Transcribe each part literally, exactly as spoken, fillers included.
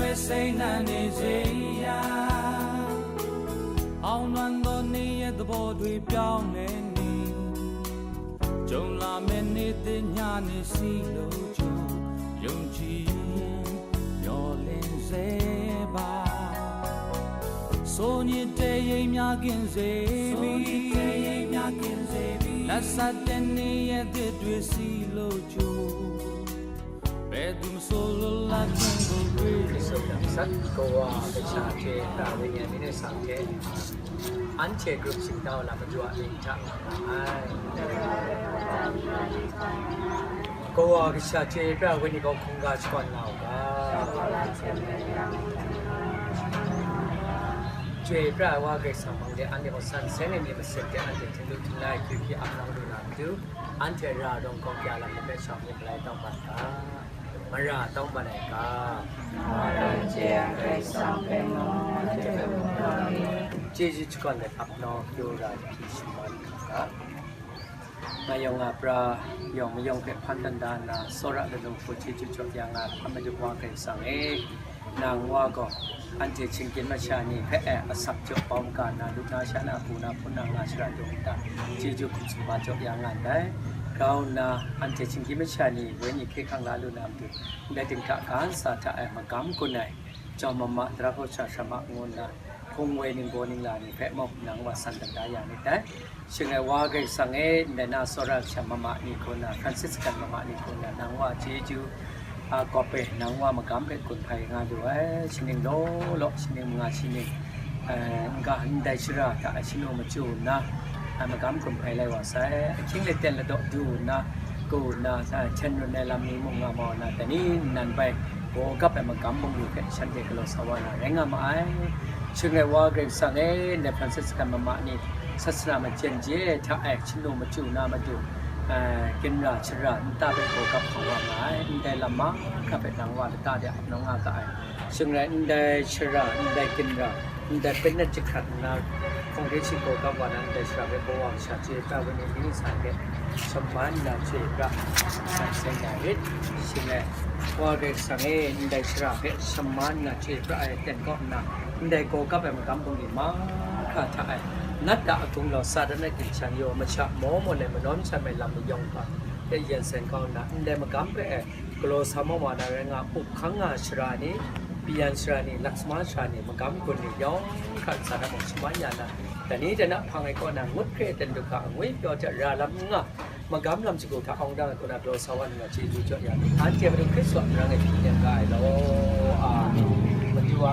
ပဲစိတ်နဲ့နေစေရာအောင်နွမ်းသောနေ့ရဲ့သဘောတွေပြောင်းလဲနေကြုံလာမယ့်နေ့သစ်ညနေစီလို့ကြုံယုံကြည်မျှော်လင့်စေပါစိုးညစ်တဲ့ရိပ်များကင်းစေပြီးလက်ဆက်တဲ့နေ့ရဲ့သစ်တွေစီလို့ကြုံ ဘယ်သူမဆိုလွတ်လပ်ခွင့်ကိုတွေ့ Praise the Lord. ကိုယ်ဝါကဆာချေတာဝိညာဉ်မင်းနဲ့ဆောင်ခဲ့ Anche group ရှင်တောင်းလာမကြွအင်းချမှာပါကိုယ်ဝါကဆာချေပြဝိညာဉ်ကိုခုံကချွန်လာပါချေပြဝါကဆာမောင်တဲ့အနေကိုဆန်းဆန်းနေမစက်တဲ့အန်တီထင်လို့ထင်လိုက်ဖြစ်ဖြစ်အမှန်လို့လာတူအန်တီရာတော့ကောင်းပြလာတဲ့ဆောင်နေပလိုက်တော့ပါ မရတောင်းပန်တဲ့အခါမရကျေးဇူးချီးကျူးတဲ့ အပျော်ပြောတာဖြစ်ရှိပါသည်။ ငါယုံငါပြားယုံမယုံဖက်ဖန်တန်ဒါနာစောရလလုံးကိုကျေးဇူးကြောင့်ရငါအမဒုဝါကဲဆောင်လေ။ နံဝါကော အန်တီချင်းကင်မရှာနေဖက်အအဆက်ကြောင့်ပေါင်းကနာလူနာရှာနာပူနာဖုနာငါရှရာတုံတာကျေးဇူးခုစူပါကြောင့်ရငါတိုင်ကောင်းနာအန်တီချင်းကင်မရှာနေဝဲနေခေခန့်လာလူနာမတူ လက်တင်ခါခါစာထအမကမ်ကိုနိုင်ကျော်မမတရဟောရှာရှမငုံနာဖုံဝဲနင်ကိုနင်လာနေဖက်မောက်နံဝါဆန်တန်ဒါရနေတိုင် ရှင်ငယ်ဝါဂိတ်ဆောင်ငယ်ဒနာစောရဆံမမနီကိုနာဖရန်စစ်စကန်မမနီကိုနာနံဝါဂျေဂျူအကောပေနံဝါမကမ်ပဲကွန်ဖိုင်ငါတို့အဲရှင်နေလောလောရှင်နေငါရှင်နေအဲငါဟန်ဒိုင်ရှရာကအရှင်တို့မချို့နာအမကမ်ကွန်ဖိုင်လိုက်ဝါဆိုင်အချင်းလက်တဲ့လက်တော့ဒူနာကိုနာဆန်ရနဲလမ်းမီမုံငါမော်နာတနည်းနံပိုင်ဘောကပ်အမကမ်ဘုံလူဖက်ရှန်တဲ့ကလောဆဝါနာရဲငါမအိုင်ရှင်ငယ်ဝါဂိတ်ဆောင်ငယ်ဒနာဖရန်စစ်စကန်မမနီ ဆက်ဆံမကျင်ကျဲထအက်ချစ်လို့မကျူနာမတူအဲကင်ရာချရာန်တပဲကောကပ်ခေါ်ဝါငါအဲအန်တဲလမခပ်ပဲနံဝါတတတဲ့အပ်နောင်ငါကအဲရှင်ရဲအန်တဲချရာအန်တဲကင်ရာအန်တဲပဲနဲ့ချစ်ခတ်နာ congregation ကောကပ်ဝါနံတဲချရာပဲပေါ်ဝါချာချေပြဝနေမိနစ်စာကဲရှမန်နာချေပြဆိုင်နာရစ်ရှင်ရဲဝါကဲဆံငဲအန်တဲချရာပဲရှမန်နာချေပြအဲတန်ကောနာ ndai gaw kap ai magam bungli mahkra hta e, nat a hkunglau Satan a ginchang yaw masha maw maw le manawn masha mai lam mayawng hpa de yan sen kau nna, ndai magam hpe e galaw sa maw ma na rai nga, up hkang nga shara ni, piyan shara ni, laksama shara ni, magam gun ni yawng hkra ntsa na mung shaman ya na, dai ni dai na hpang ai kaw na ngut hkre ai ten du hka angwi pyaw hte ra lam n nga, magam lam shagu hta awng dang ai kaw na daw sa wa nna chyeju jaw ya mi, anhte Madu Hkristu a marang e hpyi nem ga ai law. Amen. Madu a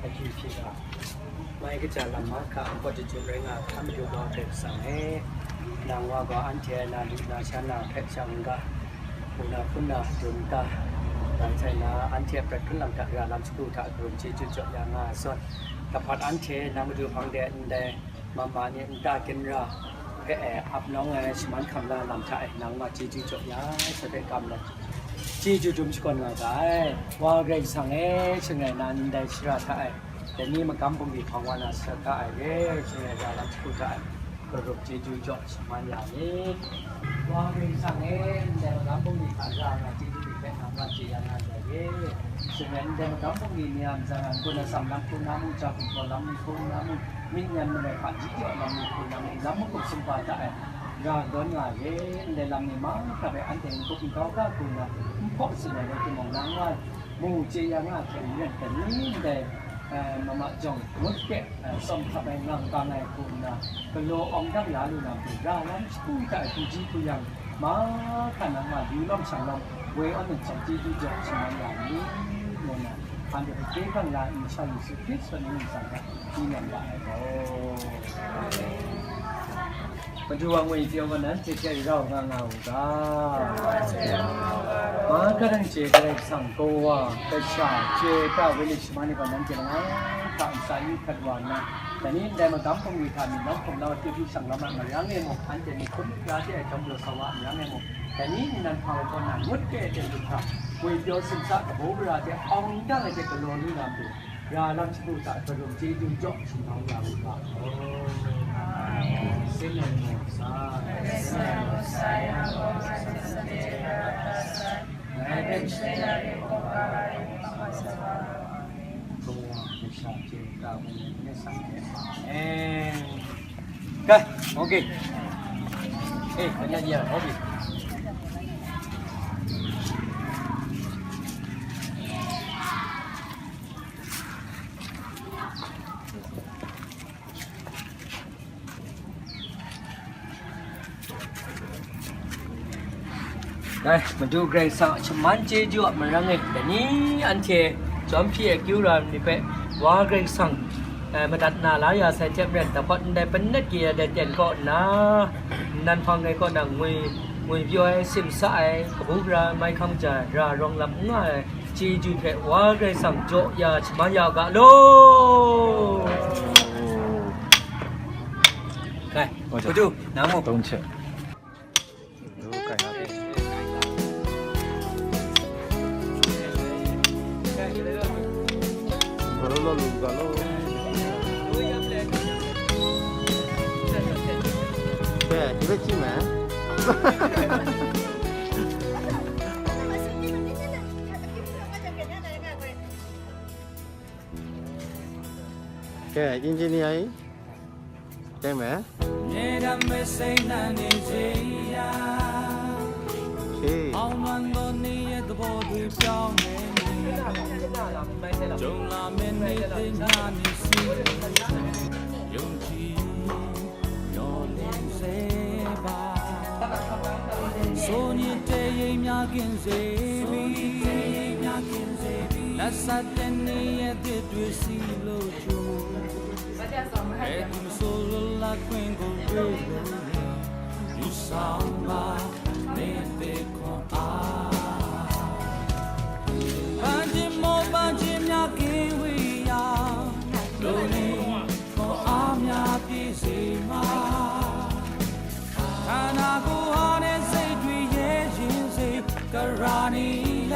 akyu hte ga. Mai kaja lam mahkra a pawt jahtum rai nga hkam yu wa hpe atsam e, nang wa gaw anhte na lu na sha na hpe shang n ga, hpung na hpun na dum ta, bai sai na anhte a prat hpun lam hta ra lam shagu hta karum chyeju jaw ya nga ai zawn, kahpat anhte nang madu hpang de ndai mama ni nta ginra hpe e ap nawng ai shaman hkam la lam hta e nang wa chyeju jaw ya ai, sa hpe kam let, chyeju dum shakawn nga ga ai. Wa Karai Kasang e, shangai na ndai shara hta e, Dai ni magam bungli hpang wa na saga ai re, shaloi ra lam shagu hta e, karup chyeju jaw shaman ya myit. Wa Karai Kasang e, ndai magam bungli hta ra nga chyeju ni hpe nang wa chye ya nga ndai re. Shaloi ndai magam bungli ni a majaw, n-gun atsam lam hku na mu, ja gumhpraw lam ni hku na mu, myit nyan malai hpaji jaw lam ni hku na mu, lam magup sumhpa hta e, ra dawn nga re. Ndai lam ni mahkra hpe anhte n-gup n-gau ga hku na, n hpaw tsun ai rai timung, nang wa mu chye ya nga hte n ren, dai ni ndai, eh, mama jawng ngut hpe, eh, tsawm hkap ai ngang kang ai hku nna, galaw awng dang la lu na hku, ra lam shagu hta e hku ji hku yang, mahkra nang ma lu lawm shang lawm, woi awn nhtawm chyeju jaw shaman ya myit, ngu nna, anhte hpe hkye hkrang ya ai Masha Yesu Hkristu mying ntsa hta, Amen. Madu wa ngwi pyaw wa nanhte hte rau nga nga u ga. Mahkra nang chye Karai Kasang, Kawa, Kasha, Chyoi Pra, Wenyi Shaman ni gaw nanhte langai hta ntsa yu hkrat wa nna, dai ni ndai magam hpung ni hta myit lawm hpung lau ai hpyi shang lam ai marang e mung, anhte myit hkrum myit pra de ai jawm jaw sa wa ai marang e mung, dai ni nnan hpang ai kaw na ngut kre ai ten lu hkra, ngwi pyaw simsa kabu gara hte awng dang ai hte galaw lu na matu, ra lam shagu hta garum chyeju jaw shanau ya u ga. Amen. Amen. Kai, okay. Eh, kena dia, okay. Dai, Madu Karai Kasang a shaman chyeju a marang e, dai ni anhte jawm hpyi akyu ra ai ni hpe, Wa Karai Kasang, eh, madat na la ya sai hte maren, dahpawt ndai panet kaya dai ten kaw nna, nnan hpang ai kaw na ngwi, ngwi pyaw ai, simsa ai, kabu gara, mai hkam ja, ra rawng lam n nga ai, chyeju hpe Wa Karai Kasang jaw ya shaman ya ga law. Kai, Wa jaw. Kudu, nang mu. Tong che. Lu kai na. Ga law, lu ga law. Ke, ki bai chyi me. Ke, engineer e? Teng me? နေတမ်းမဲ့စိတ်နဲ့နေစေရ Okay. အောင်မှန်သောနေ့ရဲ့သဘောတွေပြောင်းနေကြုံလာမယ့်နေ့တစ်ညနေစီယုံကြည်မျှော်လင့်စေပါ ဆိုရင်တရေများကင်းစေပြီးလက်ဆက်တဲ့နေ့ရက်သစ်တွေစီလို့ကြိုးဘယ်သူမဆိုလွတ်လပ်ခွင့်ကိုတွေ့လို့ယူဆောင်ပါနေ့သစ်ခွန်အားပန်းတင်မောပန်းတင်များကင်းဝေးရာလူနေခွန်အားများပြည့်စေမှာ ခန္ဓာကိုယ်ဟာနဲ့စိတ်တွေရဲရင်စေကရာနီလ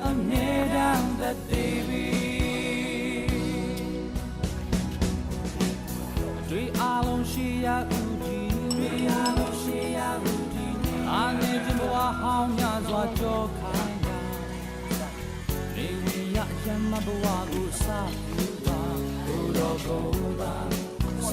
အမြဲတမ်းသက်သေပြီအတွေ့အလုံးရှိရာဦးတည်တွေ့အလုံးရှိရာဦးတည်အာနေခြင်းဘဝဟောင်းများစွာကြောခါရာနေဝိညာဉ်အယမဘဝကိုစပြုပါဘုရားကိုယ်ပါ မ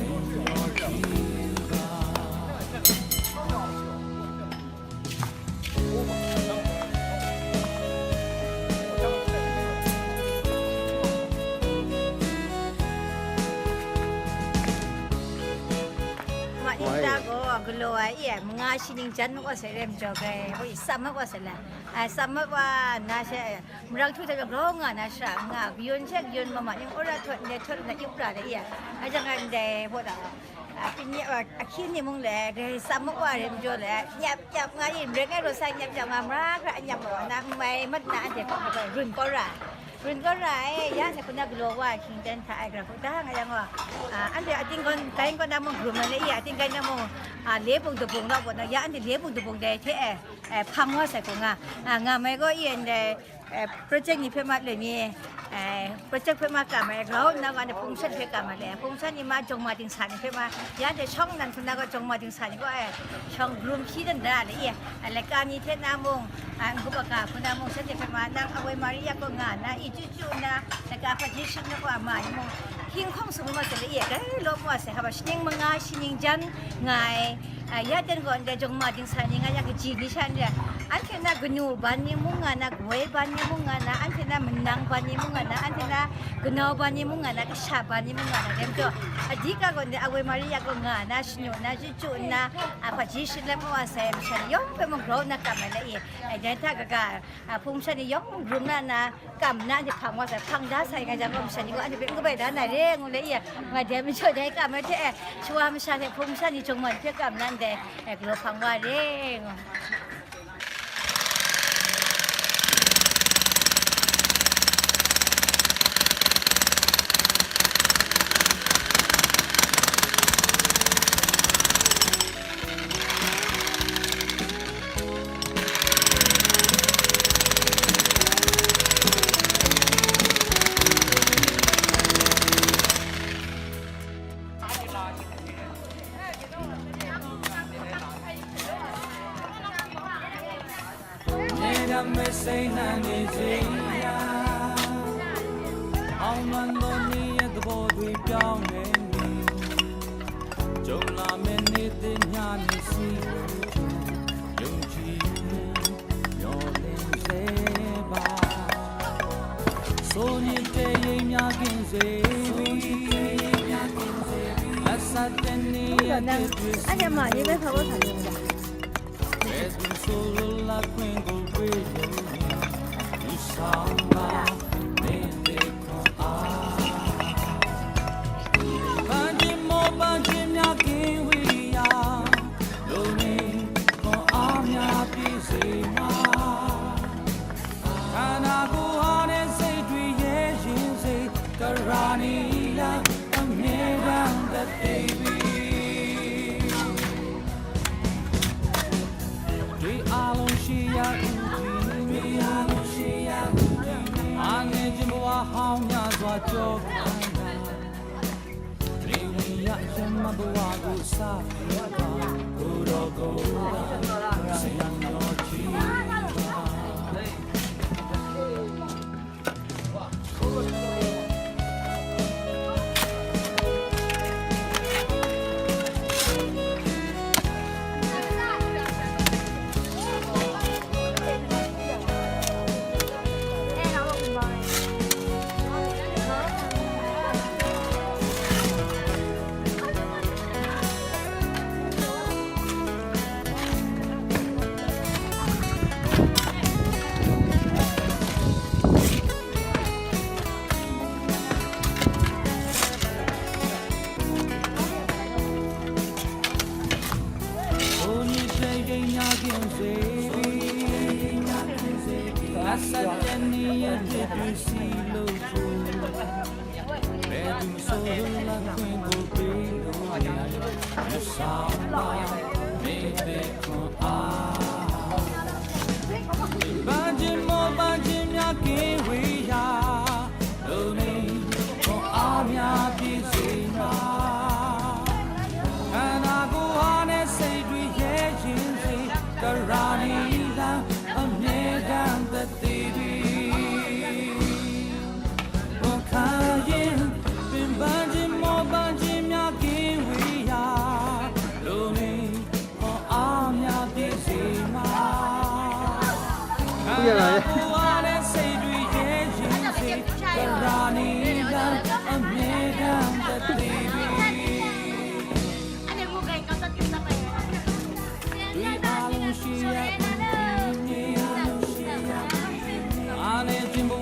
အင်တာကိုဂလိုဝါအီးမငါရှိနင်းချန်မကွာဆဲရဲမ်ကျော်ကဲဟိုစမကွာဆဲလဲအဲစမကွာနားဆဲ မရန်သူတကရောငါနာရှရာငါဂယွန်ချက်ဂယွန်မမယံဩရထွတ်လဲထွတ်နယုပရာလေယအကြငါဒဲဘောတာအပညာအခင်းနေမုံလေဂဲစမဝရမကျော်လေညပ်ညပ်ငါယံမရငဲရောဆိုင်ညပ်ညပ်ငါမရခရအညပ်မနာမဲမတ်နာအန်တေရုန်ကောရာရုန်ကောရာအဲယါနေခုနကလောဝါခင်တန်ခါအကြခုတဟငါယံဝါအန်တေအတင်းကွန်တိုင်းကွန်နမုံဂရုမလေယအတင်းကိုင်းနမုံလေးပုံတပုံတော့ပေါ့နော်ယအန်တေလေးပုံတပုံတည်းထဲအဲအဲဖမ်းဝါဆိုင်ကငါငါမဲကောအီးအဲ အဲ project နေဖက်မှလွင်မြင် Ai, project hpe ma kam ai, grau nna gaw, anhte hpung shan hpe kam ai le, hpung shan ni ma, jawng ma dingsa ni hpe ma, ya de shawng nan hkuna gaw, jawng ma dingsa ni gaw, ai, shawng grum hpyi dan da le, ye, ai, laika ni hte na mung, a, n-gup aga hkuna mung, shanhte hpe ma, nang Awai Maria kaw nga nna, i chyu chyu nna, laika hpaji shut na gaw, ma ni mung, hkying hkawng sung ma se le, ye, grai law mu wa se, hpa ba, shaning manga, shaning jan nga ai, A, ya ten gaw ndai jawng ma dingsa ni nga yang kaji ni sha n re, anhte na kanu ban ni mung nga na, kawoi ban ni mung nga na, anhte na manang ban ni mung nga na, anhte na kanau ban ni mung nga na, kasha ban ni mung nga na, dai majaw, adika gaw ndai Awai Maria kaw nga na, shanu na, chyu chyu nna, a, hpaji shut let mu wa sai masha ni yawng hpe mung grau nna kam ai la i, ai dai hta kaga, a, hpung shan ni yawng mung grum na nna, kam nna anhte hpang wa sai, hpang da sai nga jang gaw, masha ni gaw anhte hpe n kabai da na re, ngu le, i, ngai dai majaw dai kam ai hte e, shawa masha hte hpung masha ni jawng man hpe kam nna ndai, e, galaw hpang wa re, ngu. Neda me sai na ni je ya, aung man lo ni ya dabo dui pyao me ni, jong la me ni de nya ni si, yong ji, yo ling se ba, so ni te ye mya kin se wi, asa te ni ya de dui si. Anya ma ni me fa wo sa ni da. Dwi a long shi ya u di ni, dwi a long shi ya u di ni, a ne jin bawa hau nya zwa jaw kau na, ni wi ya shan ma bawa gu sa pyi ga, gu daw gu daw, sa yang yaw ji ga.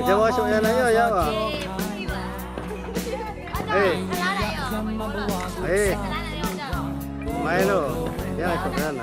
Jawa shok ya na ya ya wa. Hey. Hey. Mai lo. Ya shok ya na.